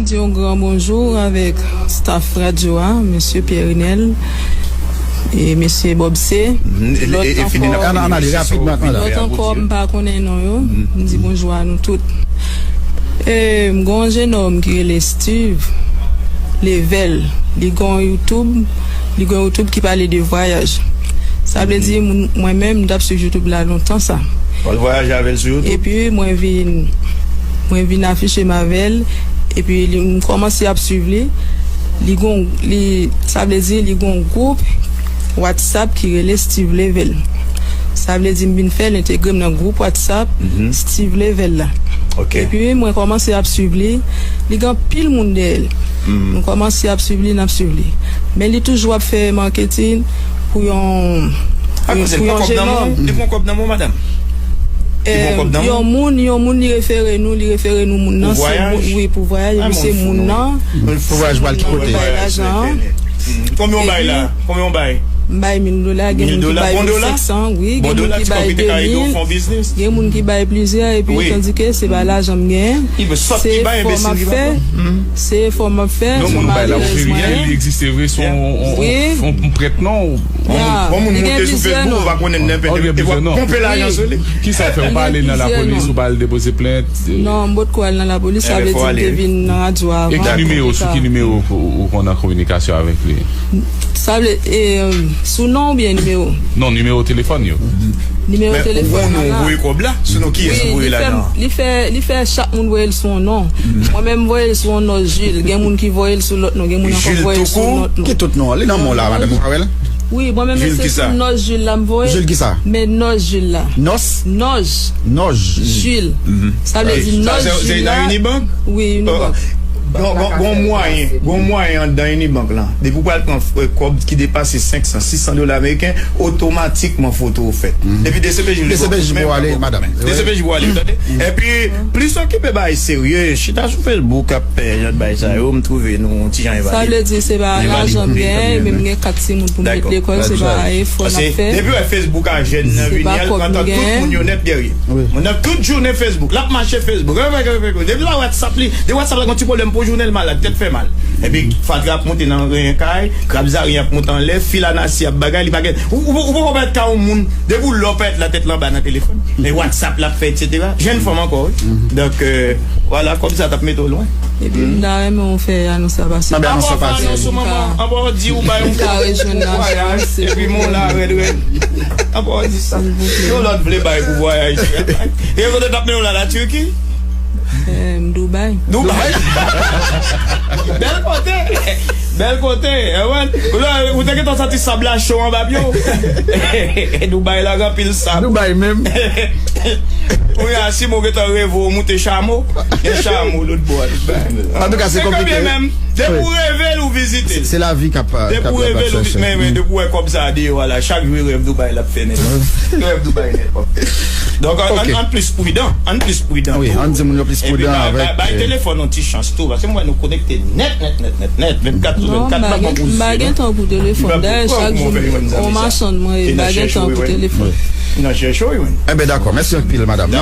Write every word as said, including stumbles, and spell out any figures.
Yon gran bonjou avèk staff radyo a, mesye Pierre Renel e mesye Bob C. Lòt ankò, lòt ankò, m pa konnen non yo. M di bonjou a nou tout. E, m gen yon jenòm ki rele Steve Level. Li gen yon YouTube, li gen yon YouTube ki pale de vwayaj. Sa vle di, moun, mwen menm, m t ap swiv YouTube la lontan sa. Ou al vwayaje avè l sou YouTube? Epi, mwen vin, mwen vin afiche m avè l. Epi, li, m kòmanse ap swiv li. Li gon, li, sa vle di, li gon gwoup WhatsApp ki rele Steve Level. Sa vle di, m vin fè l entegre m nan gwoup WhatsApp Steve Level la. Epi, mwen kòmanse ap swiv li. Li gen anpil moun dèyè l. Nou kòmanse ap swiv li, n ap swiv li. Men li toujou ap fè marketing pou yon, pou yon jenòm. Li pran kòb nan men w, madanm? Li pran kòb nan men w? Yon moun, yon moun li refere nou, li refere nou moun nan, se moun, wi, pou vwayaj, epi se moun nan ki bay lajan an. Konbyen w bay la? Konbyen w bay? M bay mil dola, gen moun ki bay mil senk san, wi, gen moun ki bay de mil, gen moun ki bay plizyè, epi tandike se pa lajan m genyen, se efò m ap fè, se efò m ap fè, se malerèz mwen. Li egziste vre, se yon, yon, yon prèt non. Yon moun monte sou Facebook, ou pa konnen nenpòt, e w ap ponpe lajan sou li. Kisa w fè? Ou pa ale nan lapolis, ou pa al depoze plent? Non, m potko al nan lapolis, sa vle di m te vin nan radyo avan. E ki nimewo, sou ki nimewo ou, ou konn an kominikasyon avèk li? Sa vle, e, sou non oubyen nimewo? Non, nimewo telefòn yo. Nimewo telefòn mwen la. Ou voye kòb la? Sou non kiyès ou voye lajan an? Li fè, li fè chak moun voye l sou yon non. Mwen menm, m voye l sou yon non Jules. Gen moun ki voye l sou lòt non. Gen moun ankò voye l sou lòt non. Ki tout non an? Li nan men w la, madanm, ou pa wè l? Wi, mwen menm se sou non Jules la m voye. Jules kisa? Men non Jules la. Nòs? Nòj. Nòj. Jules. Sa vle di non Jules la. Wi, Unibank. Gon, gon, gon mwayen, gon mwayen anndan Unibank lan. Depi w pral pran, eh, kòb ki depase senk san, sis san dola ameriken, otomatikman foto w fèt. Depi D C P J pou ale, madanm. D C P J pou ale, tande? Epi, plis okipe bagay serye, chita sou Facebook ap fè jan de bagay sa yo, m twouve nou yon ti jan envalid. Sa vle di se pa lajan m genyen, men m gen kat timoun pou m met lekòl, se pa efò n ap fè. Depi w wè Facebook a jèn nan vini, l antan tout moun yo nèt dèyè. Moun nan tout jounen Facebook, l ap mache Facebook. Depi la WhatsApp li, depi WhatsApp la gon ti pwoblèm pou jounen l malad, tèt fè mal. Epi fatra ap monte nan renyen kay, krab zaryen ap monte anlè, fil a nasi ap bagay, li pa gen. Ou, ou, ou poko parèt ka yon moun, depi w lè w parèt la tèt l anba nan telefòn. Men WhatsApp l ap fè, etsetera. Jèn fanm ankò, wi. Donk, euh, vwala, kòb sa t ap mete w lwen. Epi m ta renmen w fè anons la pase. Anba w fè anons ou, manman, anba w di ou bay yon vwayaj, epi men w la rèd rèd. Anba w di sa. Yon lòt vle bay pou vwayaj. E kote t ap mennen w la, la Turquie? Em, Dubai. Dubai. Bèl kote. Bèl kote. Ou te gentan santi sab la cho anba pye w. Dubai la gen anpil sab. Dubai menm. Kounye a, si mwen gentan reve w moute chamo, gen chamo lòt bò a. Antouka, se konplike. Depi w reve l, ou vizite l. Se lavi k ap, k ap chèche. Men, men, depi w wè kòb sa a deyò a la, chak jou e rèv Dubai l ap fè nèt. Rèv Dubai nèt. Donk, ann, ann plis pridan, ann plis pridan tou. Wi, ann di moun yo plis pridan avèk, bay telefòn yon ti chans tou, paske m wè nou konekte nèt, nèt, nèt, nèt, nèt, vennkat sou vennkat, m pa gen tan pou telefòn. Dayè, chak jou, yon machann mwen ye, m pa gen tan pou telefòn. Nan chèche w, wi. Enben, dakò. Mèsi anpil, madanm.